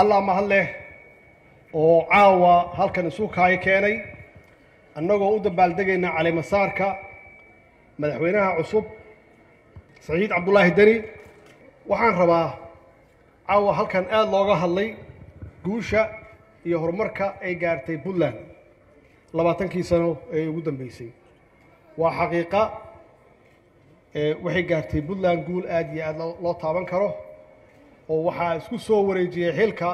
Allah mahad leh oo caawa halkan isu kaay keenay annagoo u dabaaldegayna caleemasaarka madaxweynaha cusub Saciid Cabdullaahi Deni. Waxaan rabaa caawa halkan aad looga hadlay guusha iyo horumarka ay gaartay Puntland 20kii sano ee ugu dambeysay. Waa xaqiiqa waxay gaartay Puntland guul aad iyo aad loo taaban karo, oo waxaa isku soo wareejiyey xilka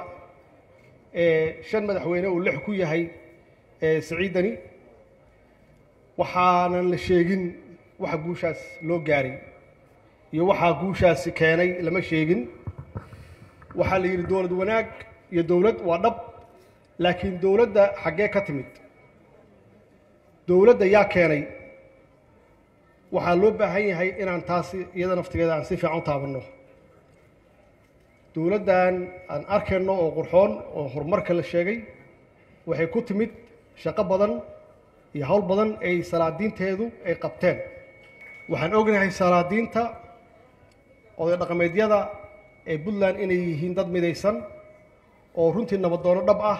5 madaxweyne uu 6 ku yahay Saciid Deni. Waxaanan la sheegin waxa guushaas loo gaaray iyo waxaa guushaasi keenay lama sheegin. Waxaa la yidhi dowlad wanaag iyo dowlad waa dhab, laakiin dowladda xaggee ka timid, dowladda yaa keenay? Waxaa loo baahan yahay inaan taasi iyada naftigeeda aan si fiican u taabanno. Dowladdan aan arkayno oo qurxoon oo horumarka la sheegay waxay ku timid shaqo badan iyo hawl badan ay salaadiinteedu ay qabteen. Waxaan ognahay salaadiinta oday dhaqameedyada ee Puntland inay yihiin dad midaysan oo runtii nabadoono dhab ah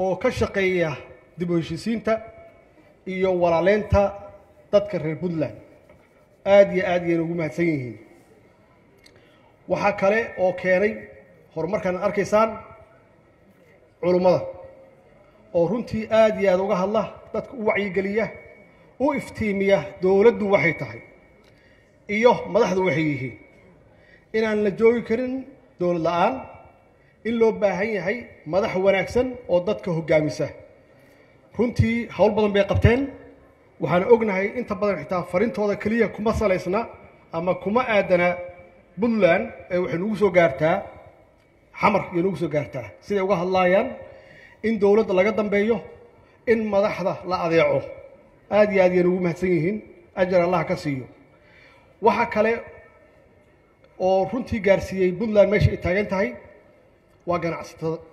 oo ka shaqeeya dib u heshiisiinta iyo walaaleynta dadka reer Puntland. Aad iyo aad ayayna ugu mahadsan yihiin. Waxaa kale oo keenay horumarkan arkaysaan culummada oo runtii aad iyo aad uga hadla, dadka u wacyigeliya, u iftiimiya dowladdu waxay tahay iyo madaxdu waxay yihiin, inaan la joogi karin dowlad la'aan, in loo baahan yahay madax wanaagsan oo dadka hoggaamisa. Runtii hawl badan bay qabteen. Waxaan ognahay inta badan xitaa farintooda keliya kuma salaysna ama kuma aadana Puntland ee waxay nagu soo gaartaa Xamar iyo nagu soo gaartaa siday uga hadlaayaan in dowladda laga dambeeyo, in madaxda la adeeco. Aad iyo aad ayay ugu mahadsan yihiin, ajar Allah ka siiyo. Waxa kale oo runtii gaarsiiyey Puntland meesha ay taagan tahay waa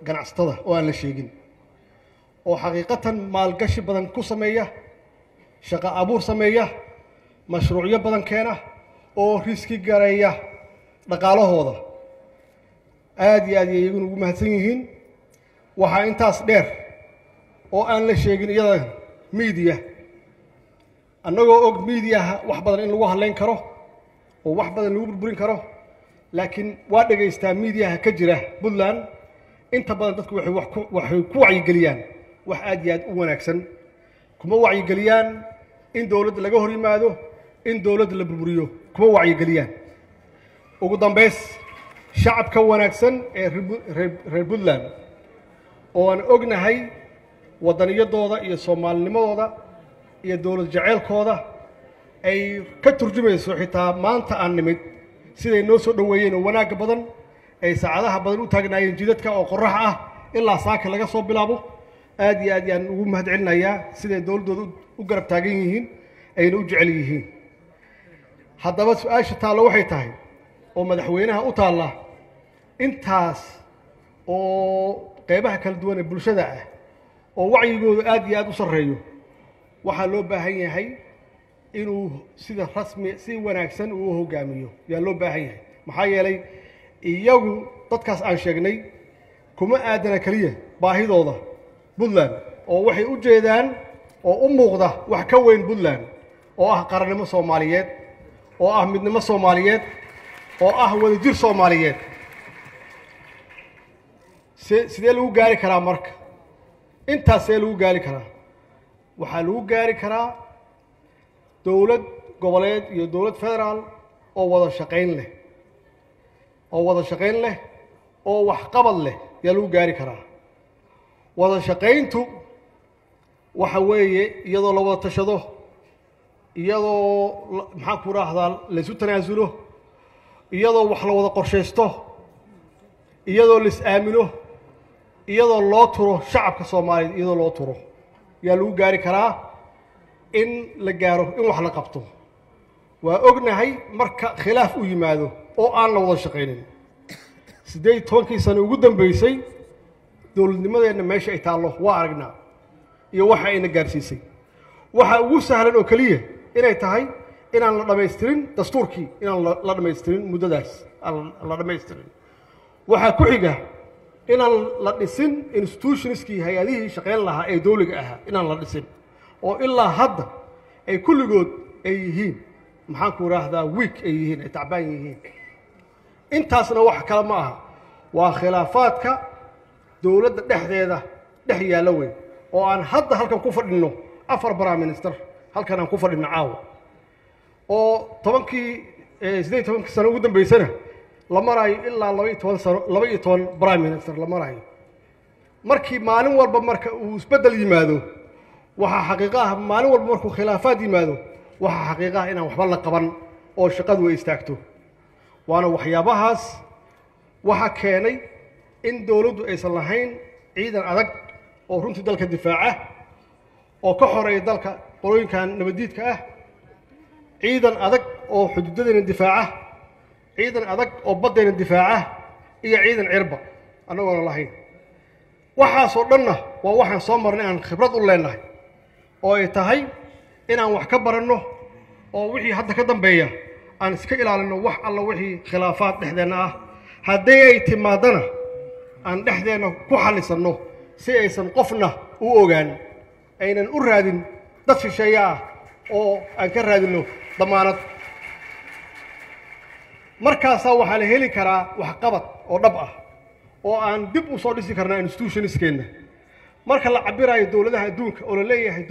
ganacsatada oo aan la sheegin, oo xaqiiqatan maalgashi badan ku sameeya, shaqo abuur sameeya, mashruucyo badan keena oo riski gareeya dhaqaalahooda. Aad iyo aad ayay iyaguna ugu mahadsan yihiin. Waxaa intaas dheer oo aan la sheegin iyada miidiya, annagoo og miidiyaha wax badan in lagu hadlayn karo oo wax badan lagu burburin karo, laakiin waa dhegaystaa miidiyaha ka jira Puntland. Inta badan dadku waxay ku wacyigeliyaan wax aad iyo aad u wanaagsan, kuma wacyigeliyaan in dowladda laga hor yimaado, in dowladda la burburiyo, kuma wacyigeliyaan. Ugu dambays, shacabka wanaagsan ee reer Puntland oo aan ognahay waddaniyadooda iyo soomaalinimadooda iyo dowlad jaceylkooda ay ka turjumayso xitaa maanta aan nimid siday noo soo dhoweeyeen oo wanaagga badan ay saacadaha badan u taagnaayeen jidadka oo qorrax ah ilaa saaka laga soo bilaabo. Aad iyo aad yaan ugu mahad celinayaa siday dowladdooda u garab taagan yihiin ayna u jecel yihiin. Haddaba su-aasha taallo waxay tahay oo madaxweynaha u taalla intaas oo qeybaha kala duwan ee bulshada ah oo wacyigoodu aad iyo aad u sarreeyo, waxaa loo baahan yahay inuu sida rasmi si wanaagsan uu hoggaamiyo yaa loo baahan yahay. Maxaa yeelay iyagu dadkaas aan sheegnay kuma aadana keliya baahidooda Puntland, oo waxay u jeedaan oo u muuqda wax ka weyn Puntland oo ah qarannimo Soomaaliyeed, oo ah midnimo Soomaaliyeed, oo ah wadajir Soomaaliyeed. Sidee lagu gaari karaa marka? Intaas see lagu gaari karaa? Waxaa lagu gaari karaa dowlad goboleed iyo dowlad federaal oo wada shaqayn leh, oo wada shaqayn leh oo waxqabad leh yaa lagu gaari karaa. Wada shaqayntu waxa weeye iyadoo la wada tashado, iyadoo maxaan ku raahdaa laysu tanaasulo, iyadoo wax la wada qorshaysto, iyadoo la is-aamino, iyadoo loo turo shacabka Soomaaliyeed, iyadoo loo turo yaa lagu gaari karaa in la gaaro in wax la qabto. Waa ognahay marka khilaaf u yimaado oo aan la wada shaqaynin 18kii sano ugu dambeysay dowladnimadeenna meesha ay taallo waa aragnaa iyo waxa ayna gaarsiisay. Waxa ugu sahlan oo keliya inay tahay inaan la dhammaystirin dastuurkii, inaan la dhammaystirin muddadaas aan la dhammaystirin. Waxaa ku xiga Inaan la dhisin institutionskii, hay-adihii shaqayn lahaa ee dowliga ahaa inaan la dhisin, oo ilaa hadda ay kulligood ay yihiin, maxaan ku idhaahdaa, weak ay yihiin, ay tacbaan yihiin. Intaasna wax kale ma aha, waa khilaafaadka dowladda dhexdeeda dhex yaallo wey, oo aan hadda halkan ku fadhinno 4 prime minister, halkan aan ku fadhinno caawa, oo 10kii, 18kii sano ugu dambeysana la maraayo ilaa 12 sano, 12 prime minister la maraayo. Markii maalin walba marka uu isbeddel yimaado, waxaa xaqiiqo ah, maalin walba markuu khilaafaad yimaado, waxaa xaqiiqo ah inaan waxba la qaban oo shaqadu ay istaagto. Waana waxyaabahaas waxaa keenay in dowladdu aysan lahayn ciidan adag oo runtii dalka difaaca oo ka xoreeya dalka qolooyinkan nabaddiidka ah, ciidan adag oo xuduudadeena difaaca, ciidan adag oo baddayna difaaca iyo ciidan cirba annagoona lahayn. Waxaasoo dhanna waa waxaan soo marnay, aan khibrad u leenahay, oo ay tahay inaan wax ka baranno oo wixii hadda ka dambeeya aan iska ilaalinno wax alla wixii khilaafaad dhexdeenna ah. Haddii ay timaadana aan dhexdeenna ku xallisanno si aysan qofna u ogaan, aynan u raadin dad shisheeye ah oo aan ka raadinno damaanad. Markaasaa waxaa la heli karaa waxqabad oo dhab ah oo aan dib u soo dhisi karnaa institutionskeenna. Marka la cabirayo dowladaha adduunka oo la leeyahay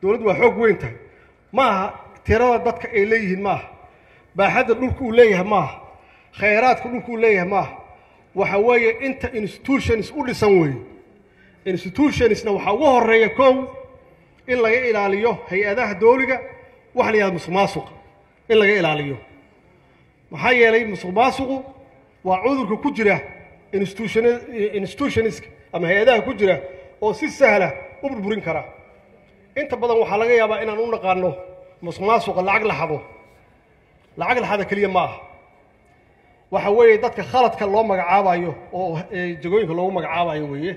dowlad waa xoog weyn tahay, ma aha tirada dadka ay leeyihiin, ma aha baaxadda dhulka uu leeyahay, ma aha khayraadka dhulka uu leeyahay, ma aha. Waxa weeye inta institutions u dhisan weeye. Institutionsna waxaa ugu horeeya, kow, in laga ilaaliyo hay-adaha dowliga waxa la yihahdo musuq maasuqa in laga ilaaliyo. Maxaa yeelay musuq maasuqu waa cudurka ku jira institutionska ama hay-adaha ku jira oo si sahla u burburin kara. Inta badan waxaa laga yaabaa inaan u naqaano musuq maasuqa lacag la xado. Lacag la xado keliya ma aha. Waxa weeye dadka khaladka loo magacaabayo oo jagooyinka loogu magacaabayo weeye,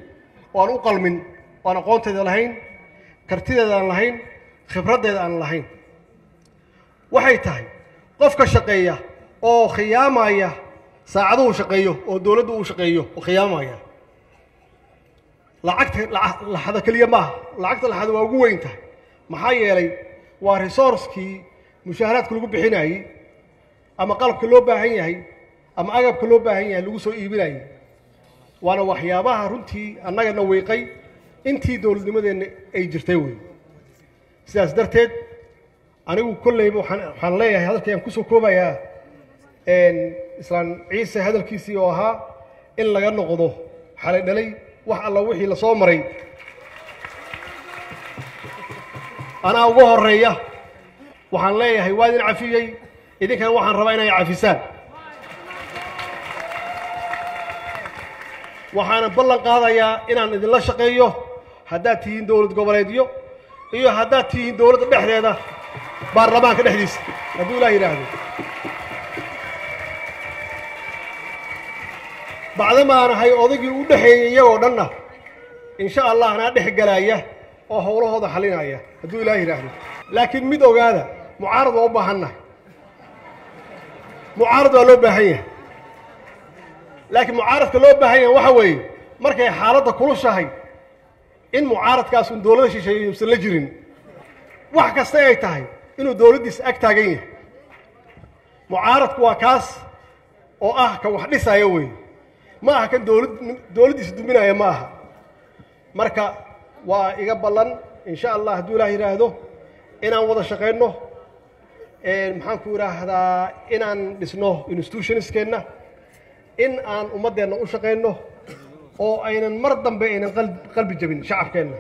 oo aan u qalmin, oo aan aqoonteeda lahayn, kartideeda aan lahayn, khibraddeeda aan lahayn. Waxay tahay qofka shaqeeya oo khiyaamaya saacaduhu shaqeeyo oo dowladdu uu shaqeeyo oo khiyaamaya. Lacagta laxada keliya maaha, lacagta laxada waa ugu weyn tahay. Maxaa yeelay waa resourcekii mushaaharaadka lagu bixinayey ama qalabka loo baahan yahay ama agabka loo baahan yahay lagu soo iibinayey. Waana waxyaabaha runtii annagana wiiqay intii dowladnimadeenna ay jirtay wey. Sidaas darteed anigu kolleyba waxaan leeyahay, hadalkayaan kusoo koobayaa Islaan Ciise hadalkiisii oo ahaa in laga noqdo xalay dhalay wax alla wixii la soo maray. Anaa ugu horeeya, waxaan leeyahay waa idin cafiyey, idinkana waxaan rabaa inay cafisaan. Waxaana ballan qaadayaa inaan idinla shaqeeyo haddaad tihiin dowlad goboleedyo iyo haddaad tihiin dowladda dhexdeeda, baarlamaanka dhexdiisa, hadduu Ilaah yidhaahdo. Bacdamaan ahay odaygii u dhexeeyey iyagoo dhanna, insha Allah anaa dhex gelaya oo howlahooda xalinaya hadduu Ilaah yidhaahdo. Laakiin mid ogaada, mucaarad waa u baahannahay, mucaarad waa loo baahan yahay. Laakiin mucaaradka loo baahan yahay waxa weeye markay xaaladda kulushahay in mucaaradkaas un dowladda shisheeye uusan la jirin, wax kasta ay tahay inuu dowladdiisa ag taagan yahay. Mucaaradku waa kaas oo ah kan wax dhisaya weeye, ma aha kan dowladdiisa duminaya, ma aha. Marka waa iga ballan, insha Allah, hadduu Ilaah yidhaahdo, inaan wada shaqayno, maxaan ku idhaahdaa, inaan dhisno institutionskeenna, in aan ummaddeenna u shaqayno oo aynan mar dambe aynan qalbi jabin shacabkeenna.